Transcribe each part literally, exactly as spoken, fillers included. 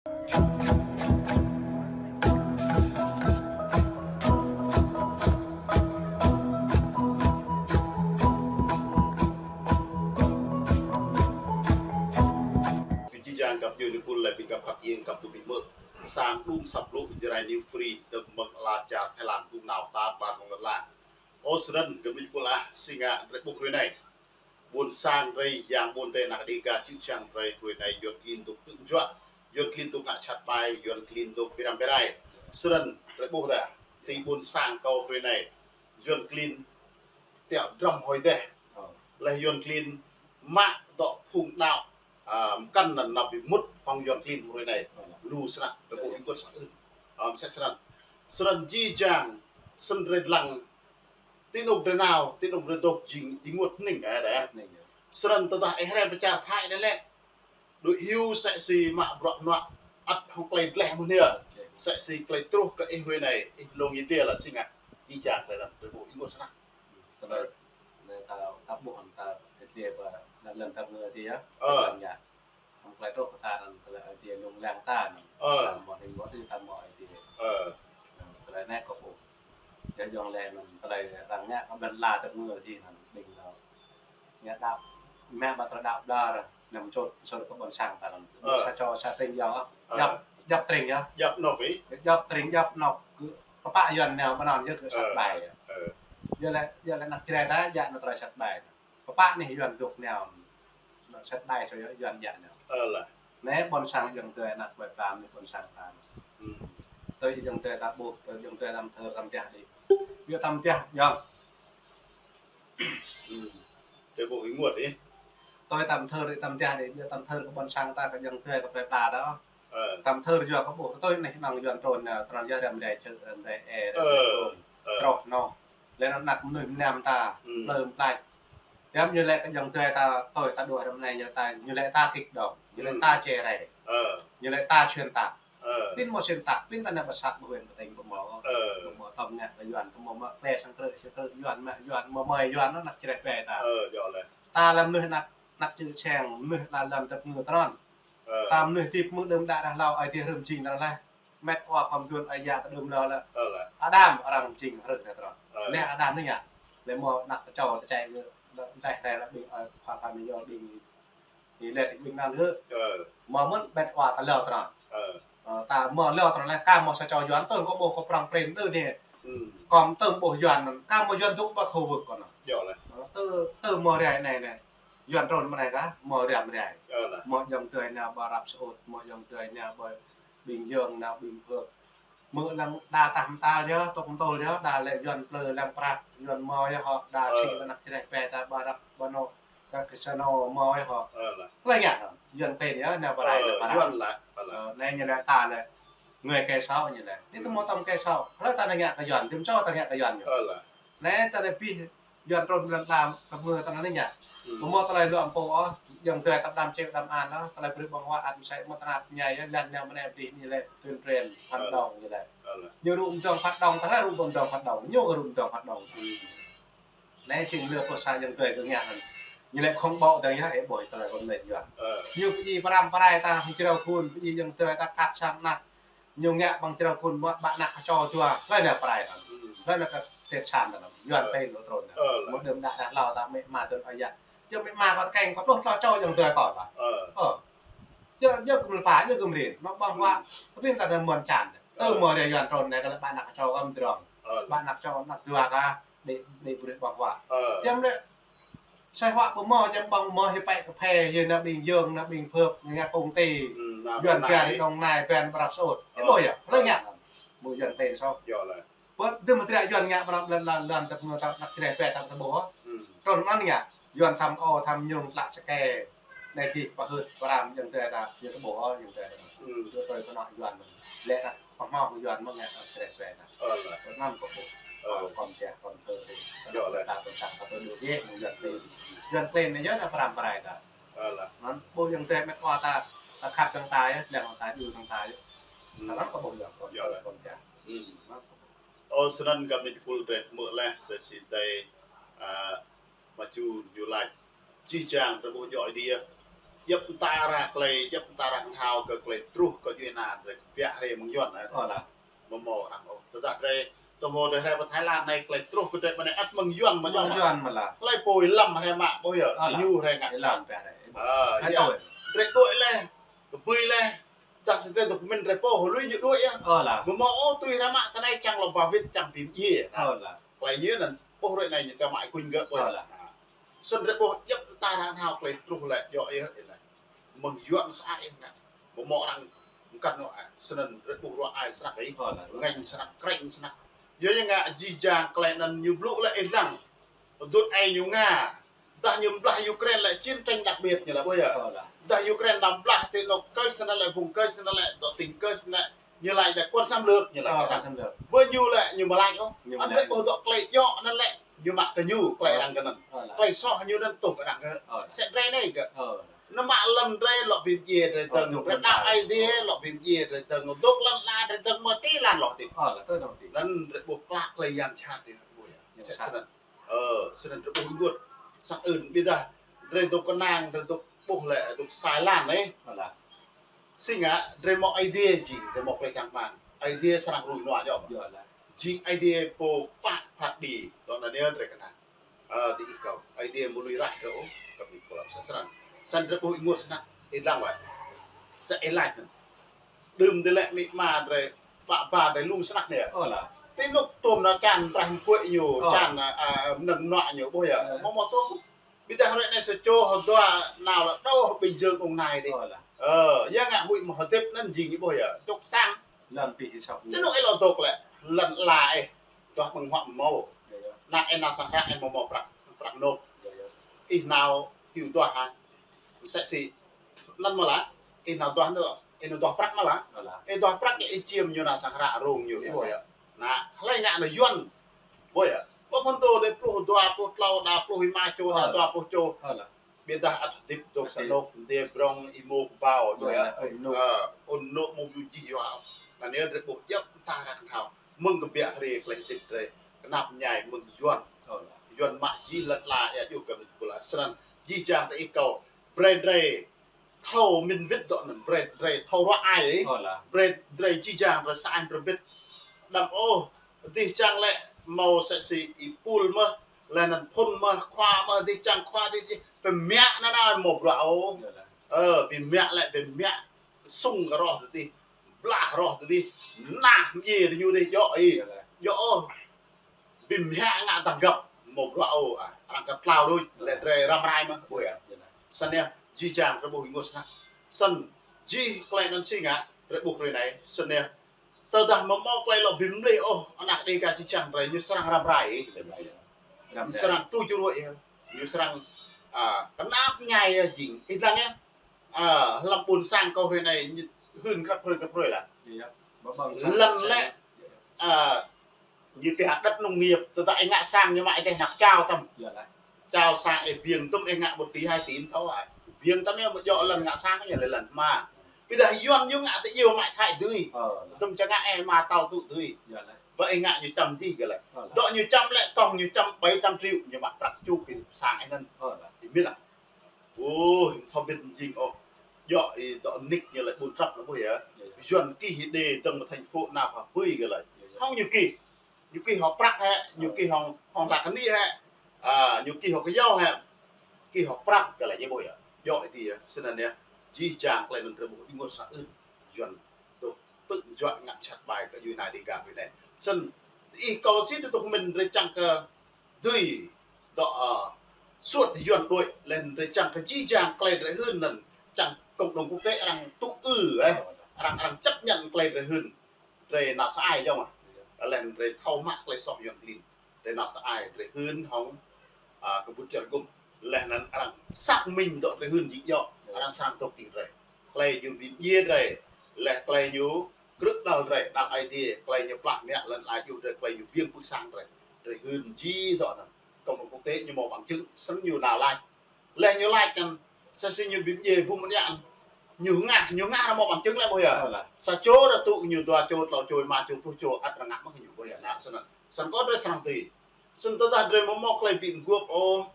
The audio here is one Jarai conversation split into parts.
Kơ jih jang găp djuai ania pul lĕ ƀing găp khăp iêng găp tŭ ƀing mơ̆. Sang đŭng săp lu Jrai New Free tơm mơ̆ng ala čar Thái Lan đŭng nao tar ƀar hăng lŏn la. Ơ, snăn găp djuai ania pul ah, si ngă drei ƀuh hrơi anai. Ƀuôn sang drei, yang ƀuôn drei, anak Đêga čư̆ čhiăng drei hrơi anai, Yuăn klin dôk tŭ juă, Yuăn klin dôk ngă čăt ƀai, Yuăn klin dôk bi răm bi rai. Snăn drei ƀuh dah, ti ƀuôn sang kâo hrơi anai, Yuăn klin tiŏ drăm hôi deh. Leh Yuăn klin mă dŏ phung đăo, a, mkăn anăn nao bi mŭt hŏng Yuăn klin hrơi anai. Lu snăk, drei ƀuh ênguôt snăk ưn. A, msĕ snăn. Snăn jih jang, snăn drei dlăng ti anôk drei nao, ti anôk drei dôk jing ênguôt hning, ơ, dah. Snăn tơdah ih rai pơ čar Thái anai lĕ, đuaĭ hyu msĕ si mă bruă mnuă, ăt hŏng klei dleh mơ̆n yơh. Msĕ si klei truh kơ ih hrơi anai, ih lông ih dliê lah si ngă. Jih jang klei anăn, drei ƀuh ênguôt snăk. Tơlơi, anai ta, ta ƀuh ta ih dliê pơ, lăn lăn ta ngơ ti yơh. Ơ. Lăn ngă. Hăng klei truh kơ ta anăn, tơlơi Aê Diê lông lăng ta anăn. Ơ. Ta mâo ning mâo tui ta mâo Aê Diê. Ơ. Anăn, tơlơi anai kâo ƀuh. Yua yŏng lĕ anăn, tơlơi arăng ngă kơ ƀlŏn la tơm ngơ ti anăn, ƀing lŏ. Ngă đăo, mă ƀă tơlơi đăo ƀlŏr, năm čô, čô kơ ƀôn sang ta anăn. Ơ. Sa čô, sa tring yơh. Ơ. Djăp, djăp tring yơh. Djăp anôk ih? Djăp tring, djăp anôk. Kơ, kơ pă Yuăn nao ƀơi anăn yơh kơ sat ƀai. Ơ. Yua lĕ, yua lĕ anak Jrai ta, djă anăn tơlơi sat ƀai. Pơpă anih Yuăn dôk nao. Anăn sat ƀai sô yơh Yuăn djă nao. Ơ lah. Anai ƀôn sang ayŏng adơi anak ƀai plam anih ƀôn sang ta. Hmm. Tui ayŏng adơi ta ƀuh, tui ayŏng adơi ta mthơr ta mdah đĭ. Yua ta mdah ayŏng. Hmm. Drei ƀuh ênguôt ih. Tui ta mthơr ta mdah đĭ, yua ta mthơr kơ ƀôn sang ta kơ ayŏng adơi kơ ƀai pla ta. Ơ. Ta mthơr yua kơ ƀuh tui anih anăn Yuăn trŭn nao, trŭn yơh răm rai čư̆, răm rai ê, răm rai ôm. Ơ. Truh anôk. Leh anăn anak mnuih mnam ta, hmm, plei mplač. Tơdah ñu lĕ kơ ayŏng adơi ta, tui ta đuaĭ răm anai ñu lĕ ta, ñu lĕ ta kik đŏng, ñu lĕ ta čê rai. Ơ. Ñu lĕ ta xuyên tạc. Ơ. Pin mâo xuyên tạc, pin ta nao ƀă sat ƀă huyện ƀă tỉnh ƀu mâo. Ơ. Ƀu mâo tơm ngă kơ Yuăn, tơm mâo mă klei sang krư̆, sang krư̆ Yuăn, mă Yuăn, mâo mơi Yuăn, anăn anak čreh ƀe ta. Ơ, yơh lĕ. Ta lăm mnuih anak, anak čư̆ čhiăng, mnuih lăm lăm dăp ngư trŭn. Ơ. Ta mnuih tip mơ̆ng đưm đă đah hlâo Aê Diê hrih mjing ta leh. Met wa khŏm dun ơi yă ta đưm lơ lĕ. Ơ lĕ. Adam arăng mjing hrih anai trŭn. Ơ. Leh Adam anai ngă. Leh mâo anak ta čô ta čĕ gơ̆, leh rai leh ƀing ơi khua khua mi yol ƀing. Ih leh ƀing anăn gơ̆. Ơ. Mâo mơ̆n met wa ta lơ trŭn. Ơ. Ơ, ta mâo lơ trŭn leh ka mâo sa čô Yuăn tơ kơ ƀuh kơ prŏng prin tơ anai. Hmm. Kŏm tơ ƀuh Yuăn anăn, ka mâo Yuăn dôk ƀă khu vực kơ anăn. Yơh lĕ. Ơ, tơ, tơ mâo rai anai anai. Yuăn trŭn mơ̆ng anai kah, mâo rai mơ̆ng anai. Ơ lĕ. Mâo ayŏng adơi nao ƀơi Ả Rập Xê Út, mâo ayŏng adơi nao ƀơi Bình Dương, nao Bình Phước. Mơ̆ lăng đa tah mơtal yơh, tŏk mtŭl yơh, đa lĕ Yuăn plư lăng prăk, Yuăn mâo yơh hŏ, đa, ơ, sĭ lăng anak čreh ƀe ta ƀơi Ả Rập, ƀơi anôk, kơ casino mâo yơh hŏ. Ơ lĕ. Klei ngă anăn, Yuăn klin yơh, nao ƀơi rai, ơ, nao ƀơi rai. Yuăn lĕ, ơ lĕ. Ơ, anai ñu lĕ ta lĕ, người kẻ xấu ñu lĕ. Anai ta, hmm, mâo tơm kẻ xấu, hlơi ta nao ngă kơ Yuăn, dŭm čô ta ngă kơ Yuăn ñu. Ơ lĕ. Anai ta lĕ pih Yuăn trŭn lăn tlam tơm ngơ ta anăn anai ngă. Hmm. Ƀu mâo tơlơi luă mpŭ ôh, ayŏng adơi ta đăm čĕ đăm an ôh, tơlơi brơi ƀơ̆ng huă ăt msĕ mơ̆ tơnap ñai yơh, lăn nao mơ̆ng anai dih ñu lĕ tuyên truyền phản động ñu lĕ. Ơ lĕ. Ñu rŭ mdơ̆ng phản động, ta lĕ rŭ mdơ̆ng phản động, ñu kơ rŭ mdơ̆ng phản động. Hmm. Anai jing lĕ pô sa ayŏng adơi kơ ngă anăn. Ñu lĕ khŏm ƀô̆ dơ̆ng yơh, ih ƀuh tơlơi kơ mlĕ Yuăn. Ơ. Ñu pơjing pơrăm pơrai ta, hăng jrao gun, pơjing ayŏng adơi ta kat sang anak. Ñu ngă ƀăng črâo kun mă ƀă anak čô dua, hlơi nao pơrai anăn. Hmm. Hlơi nao kơ triệt sản anăn. Yuăn, ơ, pĕ lŏ trŭn anăn. Ơ, lĕ. Mơ̆ng đưm đă đah hlâo ta mĕ ma tŭn ơi yă. Yơh mĕ ma kơ ta keng kơ pluh tlâo čô ayŏng adơi kâo ƀă. Ơ. Ơ. Yơh, yơh kơ mlĕ pă, yơh kơ mrin. Mă ƀơ̆ng huă. Hmm. Kơ ƀing ta anăn mơ̆n čan. Tơ, ơ, mơ̆ rai Yuăn trŭn anai kơ lĕ ƀă anak čô kơ mdrŏng. Ơ, lĕ. Ƀă anak čô anak dua kơ. Đĭ, đĭ brơi ƀơ̆ng huă. Ơ. Tiăm lĕ. Sai huă ƀu mâo, jăm ƀơ̆ng mâo, hiu pĕ kơ phê, hiu nao Bình Dương, nao Bình Phước, ngă công ty. Hmm, nao Yuăn Đồng Nai. Ƀiă Đồng Nai, ƀiă Ả Rập Xê Út. Ơ. Ih ƀuh yơh, hlơi ngă anăn. Ƀu Yuăn klin sô. Yơh lĕ. Ƀơ, dŭm mơdră Yuăn ngă ƀă lăn, lăn, lăn, tơp ngơ ta, anak čreh ƀe ta ƀu ƀuh. Hmm. Trŭn anăn ngă. Yuăn thăm ô, thăm nhung, tlă sơkê. Anai dih pơhưt, pơrăm, ayŏng adơi ta, ñu ƀu ƀuh, ayŏng adơi ta. Hmm. Yua tui kơnŏ Yuăn. Lĕ ta pơhmao kơ Yuăn mơ̆ng ngă anak čreh ƀe ta. Ơ lĕ. Tơ anăn kơ ƀuh. Ơ. Kơ kŏm čeh, kŏm thơ. Yơh lĕ. Ta ƀôn sang ta tơ đuaĭ yơh, mơ̆ng Yuăn klin. Yuăn klin anai yơh ta pơrăm pơrai ta. Ơ lĕ. Anăn ƀuh ayŏng adơi met wa ta, ta khăp dơ̆ng ta yơh, lăng ta djru dơ̆ng ta yơh. Hmm. Tơ anăn kơ ƀuh yơh, kŏm, yơh lĕ, kơnŏ kŏm čeh. Hmm. Anăn kơ ƀuh. Ơ, snăn găp ni pul drei mơ̆ leh, sa si dei, a, mă čun ñu lač. Jih jang drei ƀuh djŏ Aê Diê. Djŏp mơta arăng klei, djŏp mơta arăng hao kơ klei truh kơ djuai ania drei kbiă hriê mơ̆ng Yuan, ơ. Ơ lah. Mơ̆ mơ̆ arăng ôh. Tơdah drei, tơhmô drei hriê pơ Thái Lan anai klei truh kơ drei ƀơi anai ăt mơ̆ng Yuan mơ̆ djŏ. Mơ̆ng Yuan mơ̆ lah. Hlei pô ih lăm hriê mă ƀuh yơh. Ơ lah. Ñu hriê ngă. Ih lăm pĕ hriê. Ơ, hai yơh. Tui. Drei đuaĭ leh. Kơ ƀơi leh. Tơdah sĭt drei dŏ pơmĭn drei pô, hơlui ñu đuaĭ yơh. Ơ lah. Mơ̆ mơ̆ ôh tui hriê mă tơ anai čang lŏ ba wĭt čang bi mdjiê. Ơ lah. Klei ñu anŭn, ƀuh hruê anai ñu tơ mă ih kuñ gơ̆ ƀuh. Ơ lah. Snăn drei ƀuh djŏp mơta arăng hao klei truh lĕ djŏ yơh ih lĕ. Mơ̆ng Yuan sa ai ih ngă. Mơ̆ mơ̆ arăng mkăn nŏ, ơ, snăn drei ƀuh ruă ai snăk ih. Ơ lah. Ngêñ snăk, krêñ snăk. Yua ya ngă jih jang klei anŭn ñu blŭ lĕ ih lăng. Dŭt ai ñu ngă. Dah ñu blah Ukraine lĕ chiến tranh đặc biệt ñu lĕ ƀuh yơh. Ơ lah. Dah Ukraine đăm blah ti anŏ kơ snăn lĕ, vùng kơ snăn lĕ, dŏ tỉnh kơ snăn lĕ, ñu laĭ lĕ quân xâm lược ñu lĕ. Ơ, quân xâm lược. Ƀơi ñu lĕ ñu mă laĭ ôh. Ñu mă laĭ. Anŭn lĕ ƀuh dŏ klei djŏ anŭn lĕ ñu mă kơ ñu klei arăng kơ anŭn. Ơ lah. Klei soh ñu anŭn tuh kơ arăng kơ. Ơ lah. Sĕ drei anai kơ. Ơ. Nao mă lŏn drei lŏ bi mdjiê drei dơ̆ng. Ơ, drei đăo Aê Diê lŏ bi mdjiê drei dơ̆ng. Dŏ lŏn ala drei dơ̆ng mơ̆ ti lăn lŏ ti. Ơ lah, tui anŭn ti. Anŭn drei ƀuh klă klei yang jhat yơh ƀuh yơh. Yang jhat. Sĕ snăn. Ơ, snăn drei ƀuh ênguôt. Săk ưn, ƀiădah drei dŏ kơnang, drei dŏ ƀuh lĕ, dŏ sai lăn anai. Ơ lah. Si ngă, drei mâo Aê Diê jing, drei mâo klei čang hmang. Aê Diê srăng rui nua djŏ. Ơ lah. Jing Aê Diê pô pă phat đĭ, dŏ anai drei kơnang. Ơ, diih kâo. Aê Diê mơ̆ lui raih drei ôh, kơ ƀing pô lăm sĕ snăn. Snăn drei ƀuh ênguôt snăk, ih lăng wơ̆t. Sĕ ih laĭ anŭn. Đưm dih lĕ amĭ ama drei, ƀă ba drei lu snăk anai. Ơ lah. Ti anŏ tôm nao čan, prah mkuĕ ñu, ơ, čan, a, a, mơnơ̆ng mơnuă ñu ƀuh yơh. Ơ. Mơ̆ mơ̆ tôm. Ƀiădah hruê anai sa čô hơdua nao lĕ đôč ƀing jơ̆ng ung nai dih. Ơ lah. Ơ, ya ngă huĭ mơ̆ hơdip anŭn jing ih ƀuh yơh. Čŏk sang. Lăn pih ih sŏk. Ti anŏ ih lŏ dŏ lĕ, lăn ala ih. Duah ƀơ̆ng huă mâo. Yơh, yơh. Ană ih nao sang hră ih mơ̆ mâo prăk, prăk nôk. Yơh, yơh. Ih nao hiu duah hă. Msĕ si. Anŭn mơ̆ lah, ih nao duah anŭn, ih nao duah prăk mơ̆ lah. Ơ lah. Ih duah prăk ih čiêm ñu nao sang hră rông ñu, ih ƀuh yơh. Ană, hlei ngă ană Yuan. Ƀuh yơh. Ƀuh phŭn tô đe pluh dua, pluh tlâo, đa pluh êma čô, đa dua pluh čô. Ơ lah. Ƀiădah ăt hơdip dŏ sa anŏ, mdê brŏng, êmô kơbao, ơ, ơ, anŏ mơ̆ ƀu jih yua. Anŭn yơh drei ƀuh djŏp mơta arăng hao. Mơ̆ng kơ kbiă hriê klei hơdip drei. Kơnap mơñai mơ̆ng Yuan. Ơ lah. Yuan mă jih lăn ala, ya djŏ kơ mơ̆ng pula. Snăn, jih jang tơ ih kâo. Brei drei thâo mĭn wĭt dŏ anŭn, brei drei thâo ruă ai. Ơ lah. Brei drei jih jang drei sa ai prơbit. Đăm ôh, dih čang lĕ mâo sĕ si ih pul mơ̆, lĕ anŭn phŭn mơ̆, khua mơ̆, dih čang khua dih, dih pơmiă anŭn anai mâo bruă ôh. Ơ lah. Ơ, pơmiă lĕ pơmiă sung kơ roh dih, blah roh dih, nah mdjiê dih ñu dih djŏ ih. Ơ lah. Djŏ ôh. Bi mă ngă tơgăp mâo bruă ôh, a, arăng kơ tlao đôč, lĕ drei răm rai mơ̆, ƀuh yơh. Snăn yơh, jih jang drei ƀuh ênguôt snăk. Snăn, jih klei anŭn si ngă, drei ƀuh hruê anai, snăn yơh. Tơdah mơ̆ mâo klei lŏ bi mlih ôh, ană Dêga jih jang drei ñu srăng răm rai. Răm rai. Srăng tui čuruă yơh. Ñu srăng, a, kơnap mơñai yơh jing. Ih lăng yơh. A, hlăm ƀuôn sang kâo hruê anai, ñu hưn krăp hruê krăp hruê lah. Yơh, yơh. Lăn lĕ, a, ñu pia đất nông nghiệp, tơdah ih ngă sang ñu mă ih deh nao čao tăm. Yơh lah. Čao sang ih biêng tăm ih ngă một tỷ hai tỷ thâo ai. Biêng tăm yơh mơ̆ djŏ lăn ngă sang ñu lĕ lăn hma. Ƀiădah Yuan ñu ngă tơ iêu mă thai dưi. Ơ. Tăm čang ngă ih hma tal tŭ dưi. Yơh lah. Ƀă ih ngă ñu čăm jih gơ̆ lĕ. Ơ lah. Dŏ ñu čăm lĕ tong ñu čăm bảy trăm triệu ñu mă prăk čŭk kơ sang ih anŭn. Ơ lah. Ih mĭn lah. Ơ, ih thâo ƀĭt jing ôh. Djŏ ih dŏ nik ñu lĕ ƀun trăp anŭn ƀuh yơh. Yơh, yơh. Yuan kih ih đê dơ̆ng mơ̆ thành phố nao pha ƀơi gơ̆ lĕ. Yơh, yơh. Hŏng ñu kih. Ñu kih hŏ prăk hĕ, ñu kih hŏng, hŏng hlak kơni hĕ. A, ñu kih hŏ kơyâo hĕ. Kih hŏ prăk gơ̆ lĕ ñu ƀuh yơh. Djŏ ih ti yơh. Snăn yơh. Jih jang klei anŭn drei ƀuh ênguôt snăk ưn. Yuan dŏ tơ̆ juă ngă jhat ƀai kơ djuai ania Dêga hruê anai. Snăn ih kâo sĭt dŏ mĭn drei čang kơ dưi dŏ, ơ, suôt Yuan đuaĭ, lĕ drei čang kơ jih jang klei drei hưn anŭn, čang cộng đồng quốc tế arăng tŭ ư, ơ, arăng, arăng chấp nhận klei drei hưn, drei nao sa ai yơh mơ̆. Lĕ drei thâo mă klei soh Yuan klin, drei nao sa ai, drei hưn hŏng, a, kơ ƀut čar gŭm. Lĕ anŭn arăng xác minh dŏ drei hưn jing djŏ, arăng srăng dŏ tĭng drei. Klei ñu bi mdjiê drei, lĕ klei ñu krư̆ đăl drei, đăl Aê Diê, klei ñu plah mă lăn ala djuh drei, klei ñu biêng pưk sang drei. Drei hưn jih dŏ anŭn. Cộng đồng quốc tế ñu mâo bằng chứng, snăn ñu nao lač. Lĕ ñu lač kăn, sa si ñu bi mdjiê ƀu mơ̆n yă. Ñu ngă, ñu ngă arăng mâo bằng chứng lĕ ƀuh yơh. Ơ lah. Sa čô arăng tŭ ñu dua čô, tlâo čô, êma čô, pluh čô, ăt arăng ngă mơ̆ ñu ƀuh yơh. Anŭn snăn. Snăn kơ drei srăng tui. Snăn tơdah drei mơ̆ mâo klei bi mguôp ôh.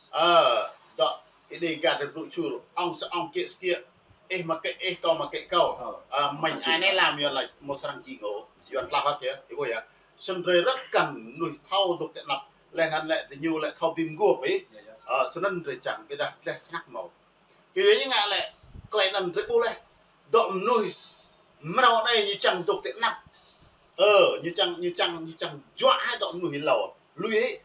Ơ, dŏ Ih đĭ gah drei blŭ čul, ong sa ong kiă sa kiă. Ih mă kĕ ih, kâo mă kĕ kâo. Ơ. Ơ, mĕnh ai nai lam Yuan laĭ mơ̆ srăng jing ôh. Yuan tlaih hă yơh, ih ƀuh yơh. Snăn drei răt kăn mnuih thâo dôk ti anăp, leh anăn lĕ diñu lĕ thâo bi mguôp ih. Yơh, yơh. Ơ, snăn drei čiăng, ƀiădah tleh snăk mâo. Kơ yua ñu ngă lĕ, klei anăn drei ƀuh leh. Dŏ mnuih mrâo anei ñu čiăng dôk ti anăp. Ơ, ñu čiăng, ñu čiăng, ñu čiăng juă hĕ dŏ mnuih êlâo. Lui hĕ.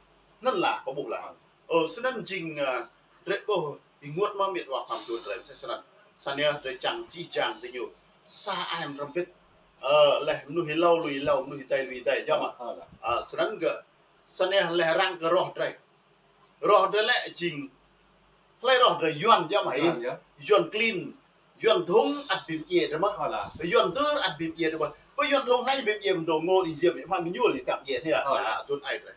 Anăn lah, kâo ƀuh lah. Ơ, snăn jing, ơ, drei ƀuh ênguôt mơ̆ mĭt wa khua mduôn drei msĕ snăn. Snăn yơh drei čiăng jih jang diñu sa ai mrăm bĭt. Ơ, leh mnuih êlâo lui êlâo, mnuih êdei lui êdei, yơh mơ̆. Ơ, ơ. Ơ, snăn gơ̆. Snăn yơh leh arăng kơ roh drei. Roh drei lĕ jing. Hlei roh drei Yuan, yơh mơ̆ hă? Yuan, yơh. Yuan klin. Yuan dhŭng ăt bi mdjiê drei mơ̆. Ơ, lah. Yuan dưr ăt bi mdjiê drei mơ̆. Pơ Yuan dhŭng hlei bi mdjiê mdô ngô đi diêm, mă mơñul đi kăp mdjiê anei. Ơ, lah. Ăt tŭ ai drei.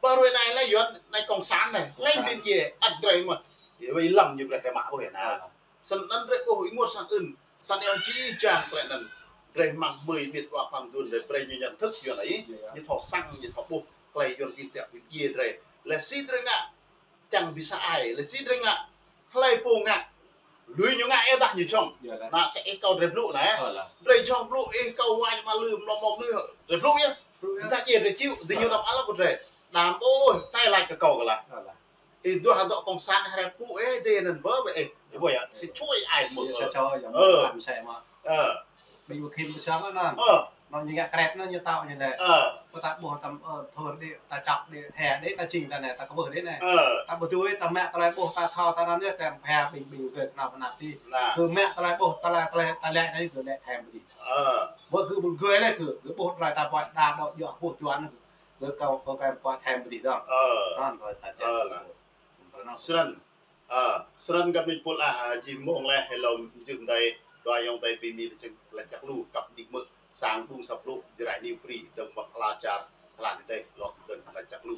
Pơ hruê anei lĕ Yuan anei cộng sản anei. Hlei bi mdjiê ăt drei mơ̆. Yơh, wai lăng ñu brei drei mă ƀuh yơh anăn. Ơ, lah. Snăn drei ƀuh ênguôt snăn ưn. Snăn yơh jih jang klei anăn. Drei mơ̆ng mơi mĭt wa khua mduôn drei brei ñu nhận thức Yuan ih. Yơh, yơh. Ñu thâo săng, ñu thâo ƀuh. Klei Yuan klin tiăp bi mdjiê drei. Leh si drei ngă. Čiăng bi sa ai. Leh si drei ngă. Hlei pô ngă. Lui ñu ngă ih dah ñu čŏng. Yơh, lah. Anăn sa ih kâo drei blŭ anei. Ơ, lah. Drei čŏng blŭ ih kâo wa ñu mă lư mlâo mâo mnuih. Drei blŭ yơh. Blŭ yơh. Dah djiê drei čiu. Diñu đăm ală kơ drei. Đăm ôh, anei laĭ kơ kâo kơ lah. Ơ, lah. Ih duah dŏ cộng sản hre pŭ ih dê anăn bơ bơ ih. Ih ƀuh yơh, si čuai ai mơ̆. Ơ. Ơ. Ƀing ƀu khĭn ƀu sang anăn. Ơ. Anăn ñu ngă kret anăn ñu tao ñu lĕ. Ơ. Kơ ta ƀuh tăm, ơ, thor đĭ, ta čăp đĭ, he đĭ, ta čing ta anei, ta kơ ƀuh đĭ anei. Ơ. Ta ƀu dưi, ta mă tơlơi ƀuh, ta thâo, ta anăn yơh, ta he ƀing, ƀing gơ̆ kơnăl pơnăp ti. Nah. Kơ mă tơlơi ƀuh, tơlơi, tơlơi, tơlơi anei gơ̆ lĕ thâo ƀu djơ̆. Ơ. Ƀuh gơ̆ ƀu gơ̆ lĕ gơ̆, gơ̆ ƀuh tơlơi ta ƀuh đa dŏ yua ƀuh Yuan gơ̆. Gơ̆ kâo, kâo kơ ƀuh thâo ƀu djơ̆ dŏ. Ơ. Anăn tơlơi ta čang. Ơ, lah. Snăn, ơ, snăn găp mĭt pul ah, jing mông leh, hlâo jing dai, dua ayŏng adei bi mĭn leh čang, leh čang lu, kăp nik mơ̆, sang ƀuh sa blŭ, Jrai New Free, dơ̆ng mơ̆ng ala čar, ala adei, lŏ sĭt dơ̆ng leh čang lu.